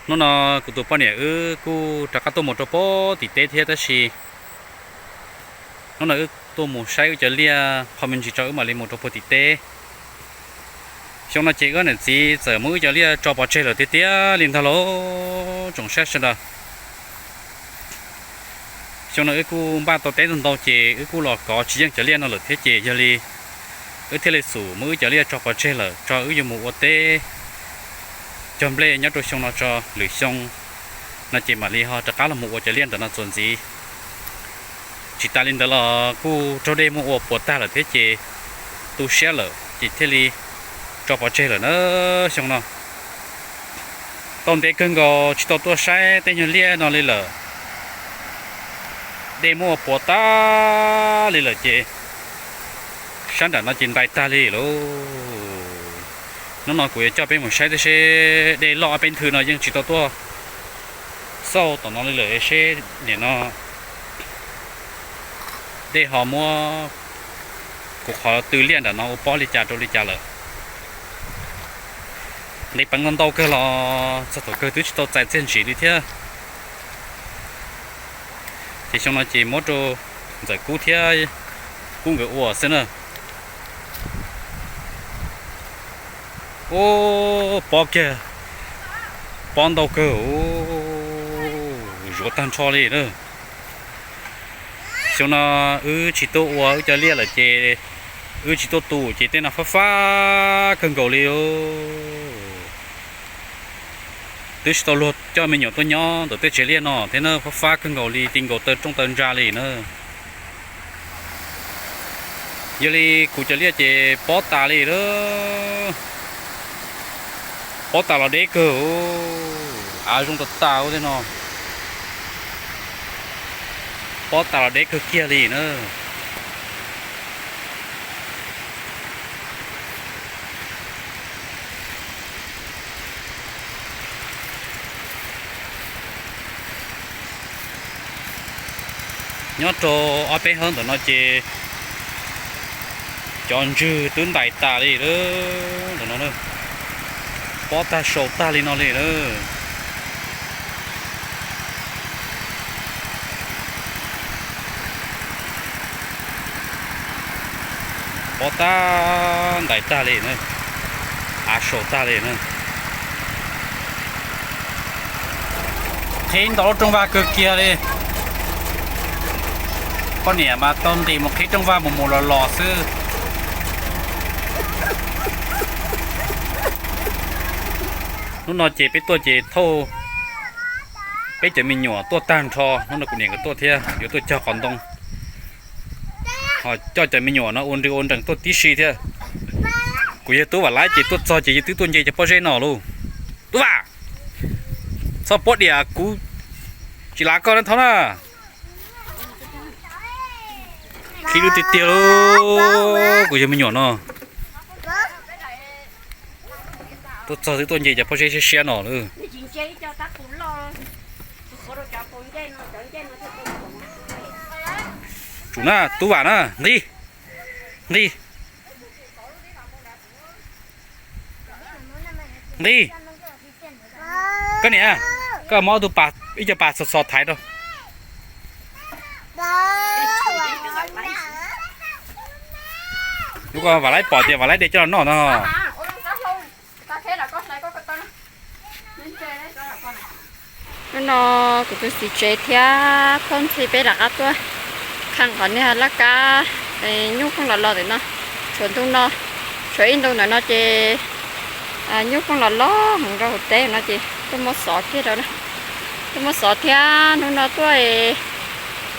Hnub no kuv tus poj niam wb kuj rov qab tuaj mus rau puag tim teb thiab, tab sis hnub no wb tuaj mus saib wb cov liaj qho me ntsis tso wb mam li mus rau puag tim teb. Xyoo no ces wb niam txiv txawm muab wb cov liaj tso pov tseg lawm tiag tiag li ntag lauj, tsoom saib sawv daws. Xyoo no wb kuj npaj tau teb ntau ntau ces wb kuj los kov tsis yeej cov liaj no lawm thiab ces yog li wb thiaj li xub muab wb cov liaj tso pov tseg lawm tso wb yuav mus ua teb cog nplej nyob rau xyoo no tso, lwm xyoo no ces mam li ho rov qab los mus ua cov liaj ntawm no txuas ntxiv. Tsis tas li ntawd los kuj raug dej muab ua puas tag lawm thiab ces tu siab lawm ces thiaj li tso pov tseg lawm na. Xyoo no tau ntev kawg nkaus tsis tau tuaj saib tej nyuag liaj no li lawm. Dej muab ua puas tag li lawm ces sab nram no ces ntais tag li lauj. Hnub no kuv yuav coj peb mus saib thiab seb dej loj ob peb nthwv no yeej tsis tau tuaj xauj tom no li lawm seb nim no dej ho muab kuv qhov tw liaj nram no ua pob li cas rau li cas lawm. Nqis peev ntau ntau kawg los txog thaum kawg twb tsis tau txais txiaj ntsim li thiab. Ces xyoo no ces muab rau Ntxawm Kub thiab Kub nkawd ua xwb na. Ub, pob kiag, pob ntau kawg, zuav tag nrho li na. Xyoo no wb tsis tuaj ua wb cov liaj lawm ces wb tsis tuaj tu ces tej no fab fab kawg nkaus li. Twb tsis tau luag coj me nyuam tuaj nyob ntawm tej tsev liaj no thiab na, fab fab kawg nkaus li, ti nkaus taw rooj taw ntsa li na. Yog li kuv cov liaj ces pob tas li lawm. Pob tas los deb kawg, av zoo tas tas ua tej no. Pob tas los deb kawg kiag li na. Nyob rau ob peb hawv ntawm no ces cov ntswg twb ntais tas li lawm ntawm no, pob tag sau tag li no li lawm. Pob tag ntais tag li na, av sau tag li na. Qhib ntau lub rooj vag kawg kiag li. Poj niam mas tau nqis mus qhib rooj vag mus mus los los xwb. Hnub no ces peb tuaj ces thauj peb cov me nyuam tuaj tag nrho. Hnub no kuv niam nkawd tuaj thiab yuav tuaj cog qos ntoo, ho coj cov me nyuam no ua nri ua nrees tuaj tib si thiab. Kuv yawg Tub Vam Laib ces tuaj txog ces yawg twb tuaj nce cov pob zeb no lauj. Tub Vam, txhob pob diam, kuv tsis lav koj na, thaub na. Khib lub tiag tiag lauj, kuv yawg me nyuam no. Tuaj txog twb tuaj nce cov pob zeb siab siab no lauj. Tsum na, Tub Vam na, nqis, nqis, nqis. Koj niam, koj muab tus pas, ib co pas xos xos thaiv rau. Lub ko Vam Laib pom tias Vam Laib de coj los noj no. Hnub no kuv tus txiv tsev thiab Phauj Ntxhi peb rov qab tuaj khaj qhov niag laj kab nyuj kooj los los ntawm no. Tshuav ntu no, tshuav ib ntu ntawm no ces nyuj kooj los los heev rau hauv teb no ces tuaj muab xov kiag rau na. Tuaj muab xov thiab hnub no tuaj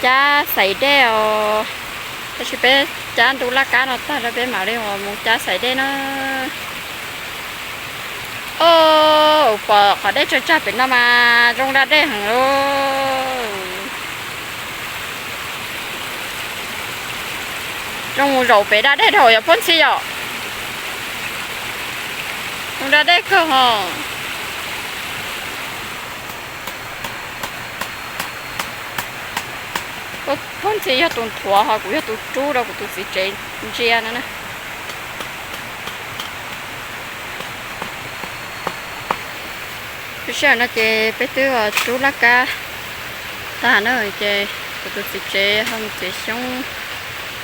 cab xaiv dej os. Tab sis peb cab ntu laj kab no tag rau peb mam li mus cab xaiv dej na. Os, pom qhov dej tsag tsag pem no mas zoo da dej heev lauj. Zoo mus zaum pem da dej dhau yog Phauj Ntxhi yom. Zoo da dej kawg hos. Phauj Ntxhi yog tus nthuav ho kuv yog tus rub rau kuv tus txiv tsev ntsia no na. Lub sij hawm no ces peb twb rub laj kab tag na, ces kuv tus txiv tsev ho mus txiav xyoob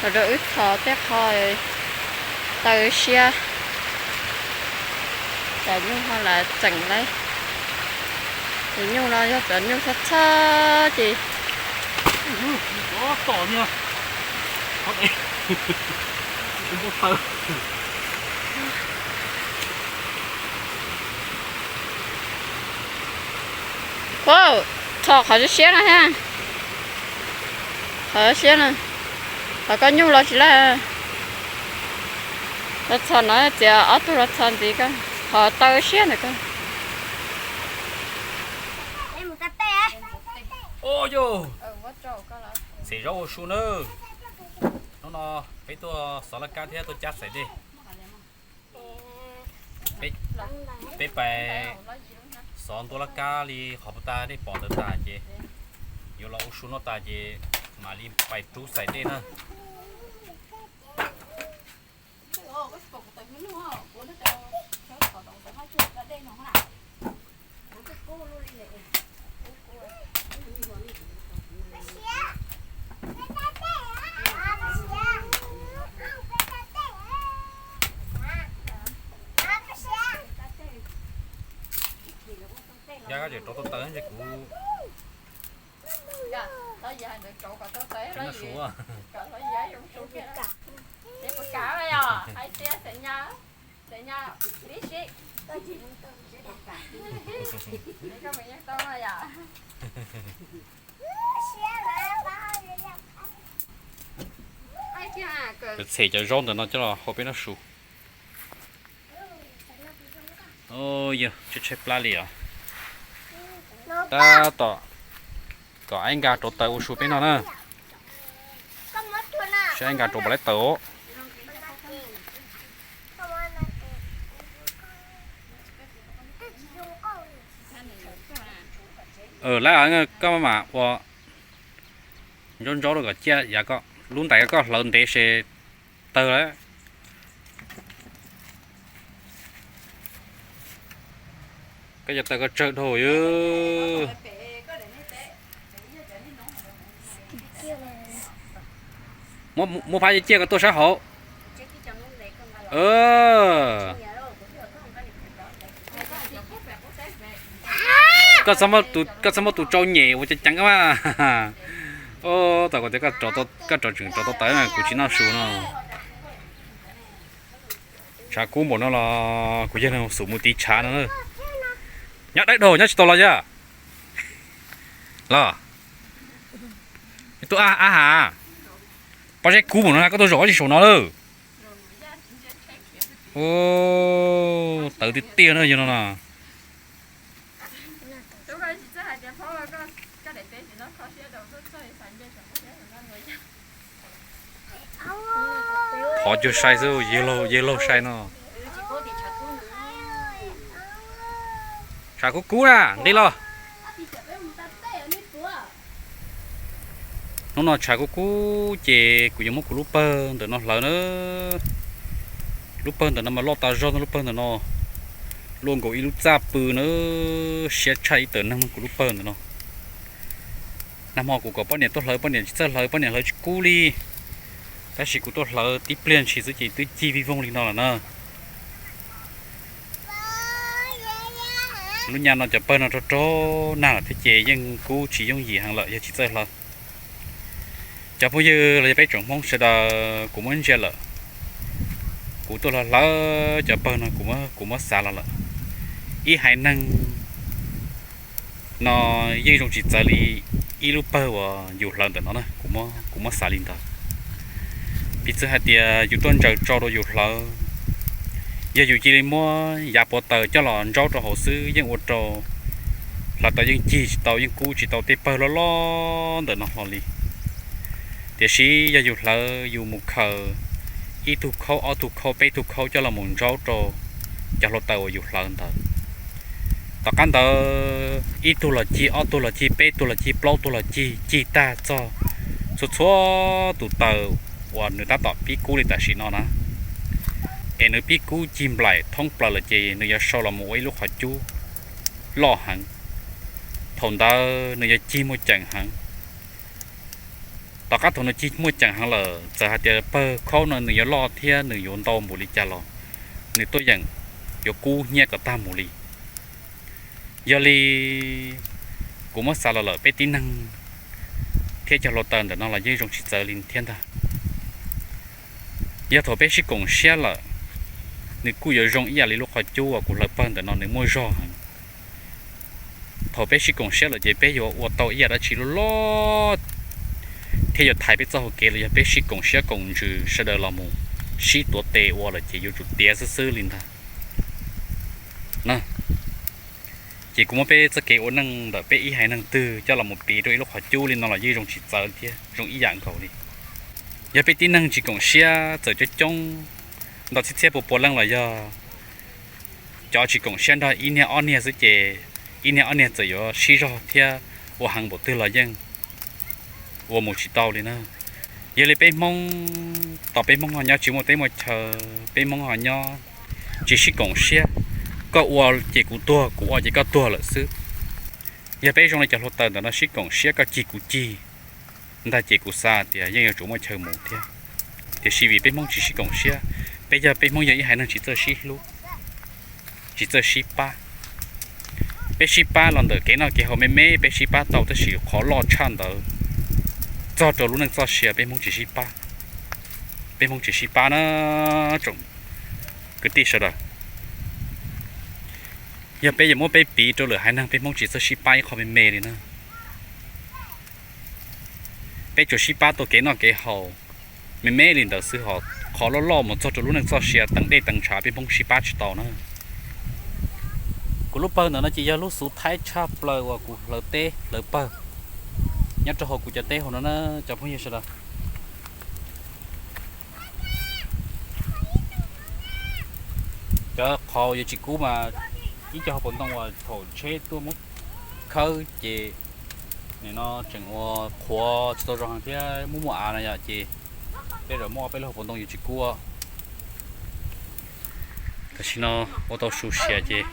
los rau wb txhos tej qho taw siab. Cov nyuj ho lam txeem lawm. Cov nyuj no yog cov nyuj txhob txhob ces Ua, txhos qhov siab no ha. Qhov siab no, qhov koj nyuj los tsis laj. Los txhos no txiav ob tug los txhos ntxiv koj, qhov taw siab ntawm koj. Ua yog, xeem zaub ua su nawb. Hnub no peb tuaj xov laj kab thiab tuaj cab xaim dej. Peb pais xov ntua laj kab li qhov puag ta nej pom ntawd tas ces yuav los ua su no tas ces mam li pais rub xaim dej na. Yog koj tseem rauv tau taws ces kuv, kuv no su. Txhem cov zaub ntawm no coj los hau peb noj su. Yog tshaib tshaib plab li os. Tab tom kom Aib Nkas rauv taws ua su peb noj na. Saib Aib Nkas rauv npaum li tawm os. Lawv koj mam ua ntsaub ntsaub rau kom ciaj yav koj, lub ntais koj hlawv ntev ces tawg lawm. Koj cov taws koj tsawg dhau. Muab phab ciaj ciaj koj tuaj sab hauv. Koj txhob muab tus tsau nyem ua ceev ceev mas. Thaum kuv tias koj rov tseem rauv tau taws kuv tsis noj su no. Tshav kub npaum no los kuv yawg xub mus tiv tshav no. Nyob dawb dhau nyob tsis tau los yog los. Tuaj ab ab has. Pob zeb kub npaum no koj tuaj zaum tsis saum no lawm. Tawv tiag tiag na yog no na. Qhov cuag sai xwb, yawg laug sai no. Tshav kub kub na, nqis los. Hnub no tshav kub kub ces kuv yuav muab kuv lub pawg ntawm no hlawv na. Lub pawg ntawm no mas loj tas zog no, lub pawg ntawm no luaj nkaus ib lub txaj pw na, siab tshaj ib tawm neeg kuv lub pawg ntawm no. Nag hmo kuv kom poj niam tuaj hlawv, poj niam tsis txawj hlawv, poj niam hlawv tsis kub li. Tab sis kuv tuaj hlawv tib pliag ntshis xwb ces twb cig vij voog li no lawm na. Lub nyab no cov pawg no rog rog nag lawm thiab ces yeej kub tsis yooj yim heev lawm yog tsis txawj hlawv. Cov phooj ywg los yog peb tsoom Hmoob sawv daws, kuv muab ntsia lawm, kuv tuaj hlawv hlawv cov pawg no kuv muab xav los lawm. Ib haiv neeg no yeej zoo tsis txawv li ib lub pawg uas yus hlawv ntawm no na, kuv muab xav li ntawd. Piv txwv hais tias yus tuaj ntsaws tsau rau yus hlawv, yog yus cia li muab yav puav taws coj los ntsaub rau hauv xwb yeej ua rau hluav taws yeej cig tsis tau, yeej kub tsis tau tej pawg loj loj ntawm no hlo li. Tiam sis yog yus hlawv yus mus khaws ib tug khaub, ob tug khaub, peb tug khaub coj los mus ntsaub rau cov hluav taws uas yus hlawv ntawd. Tom qab ntawd ib tug los cig, ob tug los cig, peb tug los cig, plaub tug los cig, cig tag txog txhua txhua tus taws uas nws tab tom pib kub li tam sim no na, es nws pib kub cig nplaim thoob plaws lawm ces nws yuav sau los mus ua ib lub qhov cub. loj heev. Thaum ntawd nws yuav cig muaj ceem heev. Tom qab thaum nws cig muaj ceem heev lawm, txawm hais tias pawg khaub no nws yuav loj thiab nws yuav ntau npaum li cas los nws tuaj yeem yuav kub hnyiab kom tag mus li. Yog li kuv muab xav los lawm, peb tib neeg thiab cov hluav taws ntawm no los yeej zoo tsis txawv li thiab ntag. Yog thaum peb sib koom siab lawm, nws kuj yuav zoo ib yam li lub qhov cub uas kuv hlawv pawg ntawm no, nws muaj zog heev. Thaum peb sib koom siab lawm ces peb yuav ua tau ib yam dab tsi loj loj thiab yuav thaiv peb txoj hau kev los yog peb sib koom siab koom ntsws sawv daws los mus sib tuav tes ua lawm ces yuav tsum tiav xwb xwb li ntag. Ces kuv muab peb txoj kev ua neej ntawm peb ib haiv neeg twg coj los mus piv rau ib lub qhov cub li no los yeej zoo tsis txawv thiab zoo ib yam nkaus li. Yog peb tib neeg tsis koom siab, txawm coob coob ntau txhiab txhiab pua pua leej los yog cov tsis koom siab nrog ib niag ob niag xwb ces ib niag ob niag txawm yuav sib zog thiab ua heev npaum twg los yeej ua mus tsis tau li na. Yog li peb Hmoob, tos peb Hmoob ho nyob tsis muaj teb muaj chaw, peb Hmoob ho nyob tsis sib koom siab, koj ua ces kuv tuag, kuv ua ces koj tuag lawm xwb. Yog peb zoo li cov hluav taws ntawm no sib koom siab, koj cig kuv cig ntag ces kuv xav tias yeej yuav tsum muaj chaw mus thiab. Tiam sis vim peb Hmoob tsis sib koom siab, peb yog peb Hmoob yog ib haiv neeg tsis txawj sib hlub, tsis txawj sib pab. Peb sib pab los ntawm kev noj kev haus me me peb sib pab tau, tab sis qhov loj tshaj ntawd txog rau lub neej txoj sia peb Hmoob tsis sib pab. Peb Hmoob tsis sib pab na, tsoom kwv tij sawv daws. Yog peb yuav muab peb piv rau lwm haiv neeg, peb Hmoob tsis txawj sib pab ib qho me me li na. Peb tsuas sib pab tau kev noj kev haus me me li ntawd xwb, ho qhov loj loj mus txog rau lub neej txoj sia teem dej teem tshav peb Hmoob sib pab tsis tau na. Kuv lub pawg ntawm no ces yog lub xuv thaib tshaj plaws uas kuv hlawv teb hlawv pawg nyob rau hauv kuv cov teb hauv no na, cov phooj ywg sawv daws. Cov qhov yuav tsis kub mas ib co hauv paus ntoo uas thaum tsheb tuaj muab khawb ces nim no tseem ua qhuav tsis tau zoo heev thiab muaj muaj av no yom, ces peb yuav muab peb lub hauv paus ntoo yuav tsis kub. Tam sim no ua tau su siav ces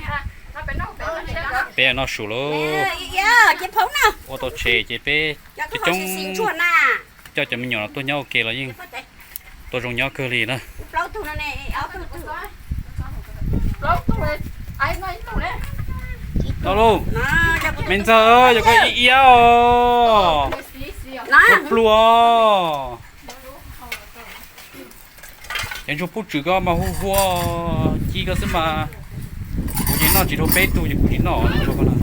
peb noj su lauj. Ua tau tseg ces peb coob coj cov me nyuam no tuaj nyob ua ke los yeej tuaj zoo nyob kawg li na. Tau lauj, me ntxawg, yog koj ib iab os, pluag pluag. Ces ntsuag pub tswm koj mas hu hu ci koj xwb mas. Kuv ces noj tsis dhau peb tug ces kuv tsis noj ntsuag no.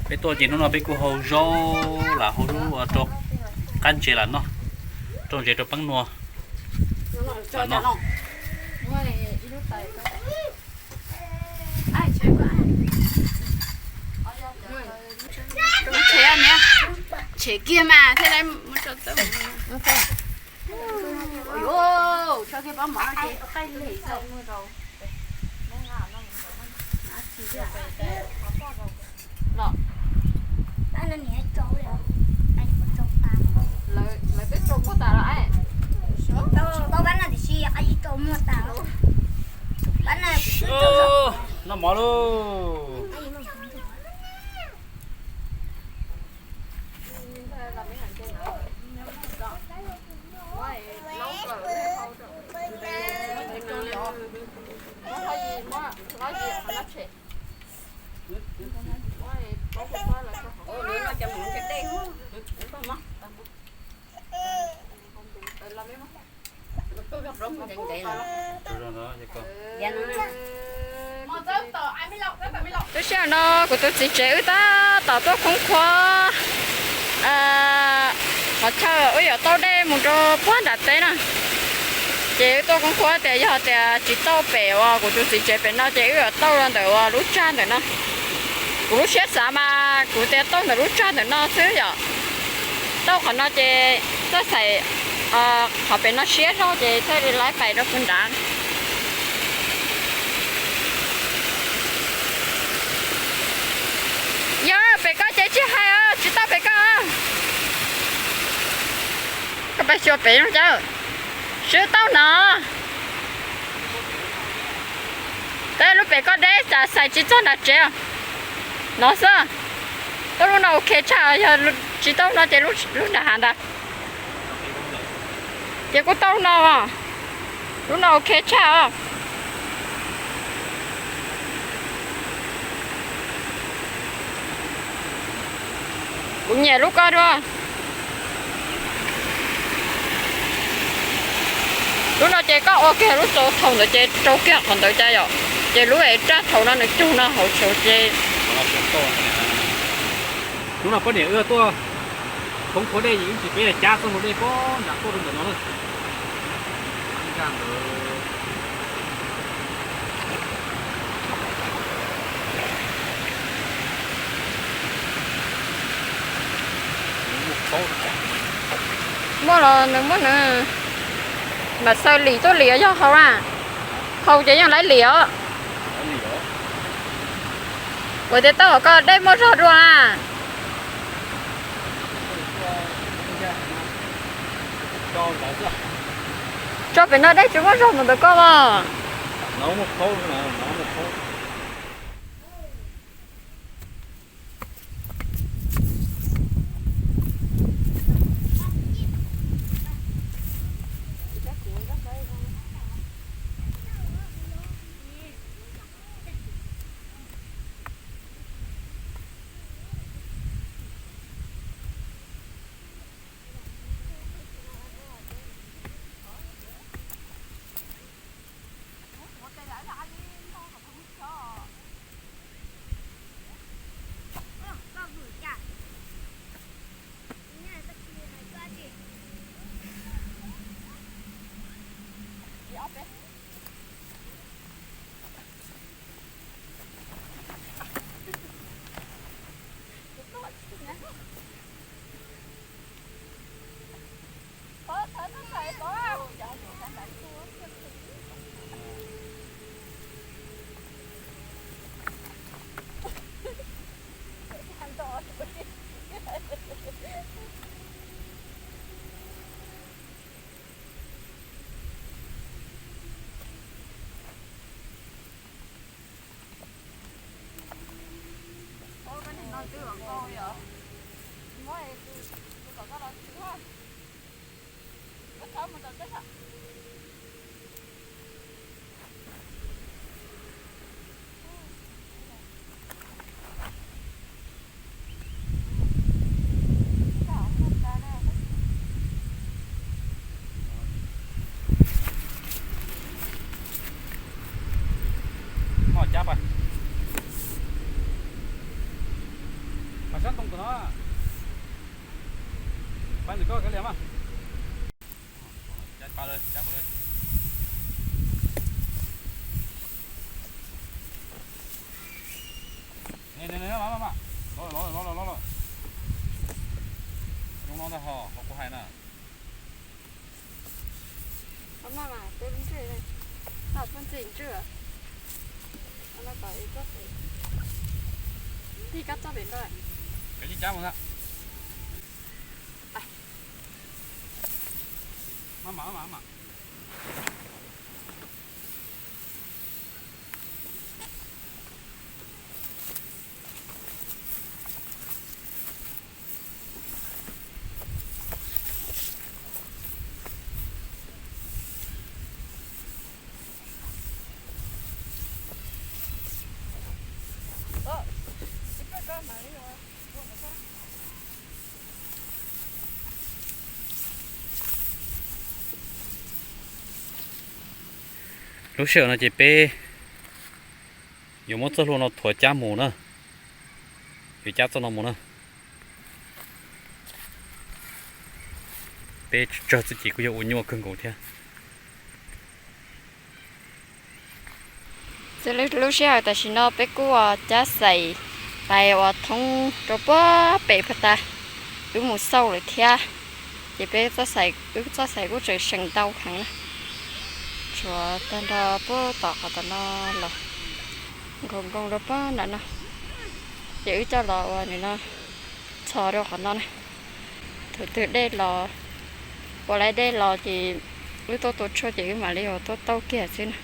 Peb tuaj ces hnub no peb kuj hau zaub lam hau lub rau qab ntses lam noj, rau ntses rau peeb nua lam noj. Tshem kiag mas thiaj li muab tso tawm. Lawv twb tso muaj tas lawm. Noj mov lauj. Lub sij hawm no kuv tus txiv tsev wb tab tom tuaj khoob khuab qhov chaw wb yuav tauj dej mus rau puag nram teb na. Ces wb tuaj khoob khuab tias yog tias tsis tauj pem uas kuv tus txiv tsev pem no ces wb yuav tauj rau ntawm uas lub tsag ntawm no. Kuv lub siab xav mas kuv tias tauj ntawm lub tsag ntawm no xwb yom. Tauj qhov no ces txoj xaim qhov pem no siab zog ces thiaj li laib pais rau puag nrad. Yog pem koj ces tsis hais, tsis tauj pem koj. Koj pab xyuas pem no cas, swb tauj no. Pem koj deb cas xais tsis txog nram tsev. No xwb. Tau lub no ok tshaj, yog tsis tau no ces lub nram hav ntag. Ces kuj tau no, lub no ok tshaj os. Kuv nyiam lub koj dua. Lub no ces koj ua kiag lub txaus thaum ntawd ces rau kiag qhov ntawd cas yom. Ces lub es raj thaum no nws cug no hauv tsev ces. Lub no poj niam wb tuaj thoob qhov dej ces ib tsis peb cab txoj hlua dej pob nram tuaj rau ntawm no na. Muaj los nws muab nws mam xaws lim tuaj lim yog hau na. Hau ces yeej laiv lim os. Ua tias tau kom koj dej muaj zog dua na. Tso pem no dej tsis muaj zog mus ntawm koj os. Moj cab pas, pas sab ntoo tus no, pas ntawm koj kav liam mas. Cab pas lawm, cab pas lawm. Los los los los los. Zoo no ntag hos, hos kuv hais na. Peb ntswj, peb ntswj. Tig kab txoj pem ntawd. Kav tsij cab mus ntag. Maj mam, maj mam. Lub sij hawm no ces peb yuav muab txoj hlua no thuav cab mus na. Yuav cab txoj no mus na. Peb tsawg txuj ci kuj yog ua nyuaj kawg nkaus thiab. Lub sij hawm tam sim no peb kuj ua cab xais pais ua thoob rau puag pem puag ta, wb mus xauj lawm thiab. Ces peb wb txoj xais kuj tseem seem ntau heev na. Tshuav tag nrho puag tom qhov tom no los nkaus nkoos rau puag nram no. Ces wb coj los ua nim no txhos rau qhov no na. Thaum twg dej los, ua lawm dej los ces wb tuaj tua tshuaj ces wb mam li ua tuaj tauj kiag xwb na,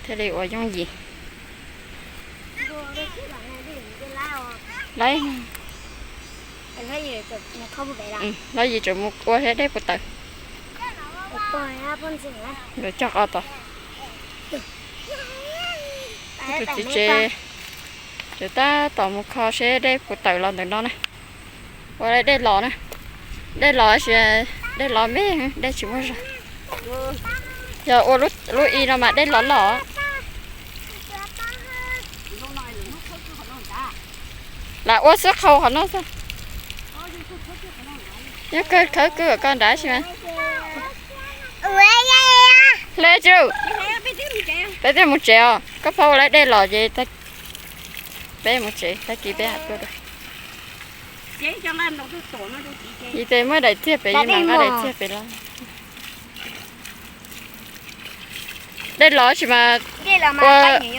thiaj li ua yooj yim. Laib, Laib Yis tseem mus ua thiab dej puas tawm. Nkawd cog qos tom. Tus txiv tsev tseem tab tom mus kho seb dej puas tawm los ntawm no na. Ua dej los na. Dej los, dej los me, dej tsis muaj zog. Yog ua lub i no mas dej los loj. Lam ua xwb, qhau qhov no xwb. Nyob kawg khawb kwj koj nrad si mas. Hle tsis, peb twb mus tsev os. Koj phob ua laib dej los ces peb mus tsev, tag kis peb tuaj dua. Yis tes muab daim txiag pem, yis mam nqa daim txiag pem los. Dej los tsis mas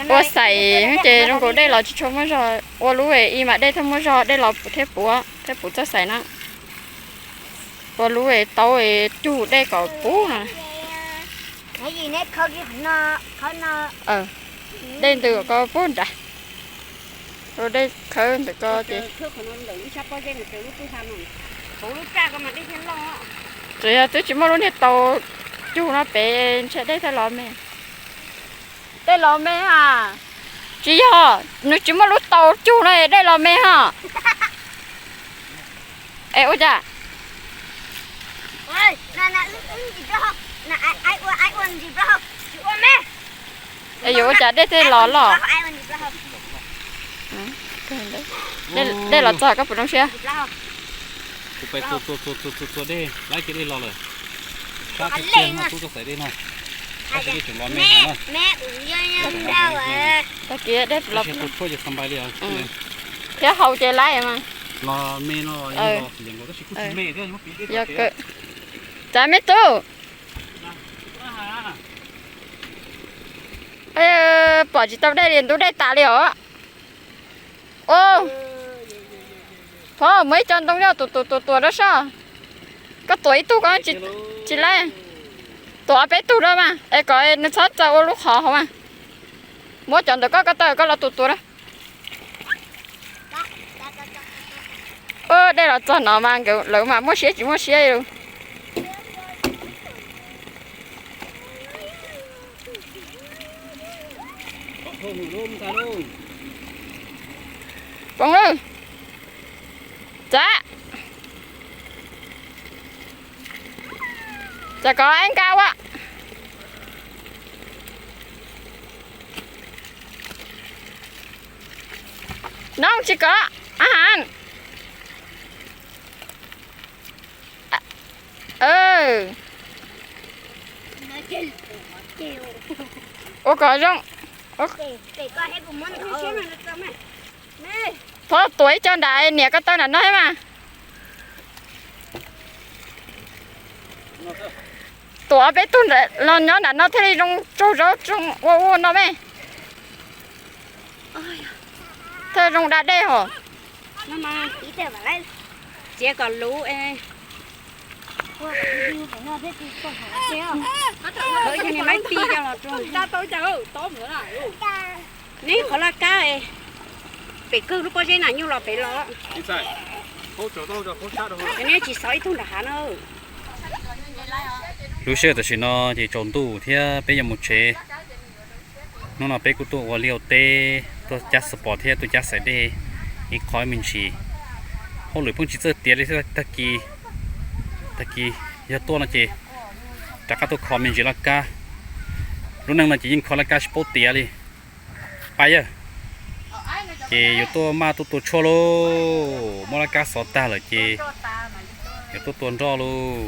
ua xaim ces zoo nkaus dej los tsis tshua muaj zog. Ua lub i mas dej thiaj muaj zog, dej los thiaj puv, thiaj puv txoj xaim na. Ua lub taub cug dej kom puv no. Dej ntws ko puag nrad. Ua dej khawb ntawm ko ces tsuas yog twb tsis muaj lub niag tau cug no pem ntshe dej thiaj los me. Dej los me a? Tsis yog, nws tsis muaj lub tau cug no dej los me ho. Es ua cas? Es yuav ua cas dej thiaj los loj? Dej los txog koj puas zoo siab? Tag kis dej los, thiab hau ces laib mas. Yog, tsav me tub. Pom tsis tau dej li, ntub dej tas li os. Phob muaj ib co ntoo yog tus tuam tuam tuam rau soj. Koj tuam ib tug ko tsis laib. Tuam peb tug rau mas es kom nws txhob txaws ua lub qhov hauv mas. Muab cov ntawm koj ko taw koj los tuam tuam rau. Dej los txog no mas nkawd lawv mas muaj siab tsis muaj siab li. Poob lawm. Txav, txav kov ib nka ua. Noo tsis kov a has. Ua kom zoo. Thov tuam ib co nram niam ko taw nram no thiab mas. Tuam peb tug los nyob nram no thiaj li zoo tsaug zog zoo ua ua no me. Thiaj zoo da dej hos. Txiav kom luv. Neb qhov laj kab, pem kawg lub pob zeb na nyuj los pem los. Neb tsis xov ib tug nram hav na. Lub sij hawm tam sim no ces tsaus ntuj thiab peb yuav mus tsev. Hnub no peb kuj tuaj ua liaj ua teb, tuaj cab xov pos thiab tuaj cab xaim dej ib qho me ntsis. Hauj lwm pheej tsis txawj tiav li thiab tag kis. Tag kis yog tuaj no ces rov qab tuaj kho me ntsis laj kab. Lub neej no ces yeej kho laj kab tsis paub tiav li. Pab yawg, ces yuav tuaj maj tuaj tua tshuaj lauj. Muab laj kab xov tag lawm ces yuav tuaj tua nroj lauj.